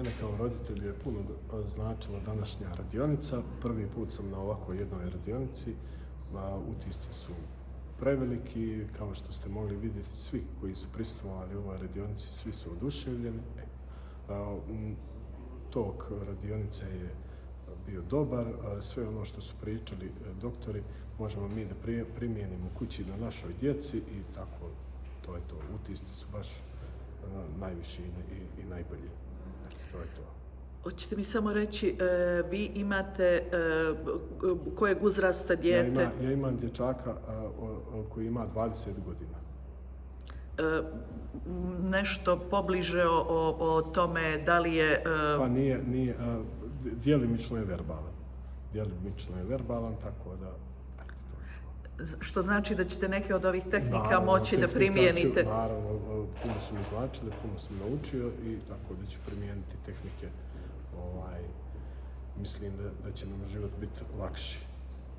mene kao roditelju je puno značila današnja radionica. Prvi put sam na ovakvoj jednoj radionici. Utisci su preveliki, kao što ste mogli vidjeti, svi koji su prisustvovali u ovoj radionici, svi su oduševljeni. Tok radionice je bio dobar, sve ono što su pričali doktori možemo mi da primijenimo kući na našoj djeci i tako, to je to. Utisci su baš najviši i najbolji. To je to. Hoćete mi samo reći, vi imate kojeg uzrasta dijete? Ja imam dječaka koji ima 20 godina. Nešto pobliže o tome da li je... Pa nije, djelimično je verbalan. Djelimično je verbalan, tako da... Što znači da ćete neke od ovih tehnika moći da primijenite? Naravno, puno su mi značile, puno sam naučio i tako da ću primijeniti tehnike. Mislim da će nam život biti lakši.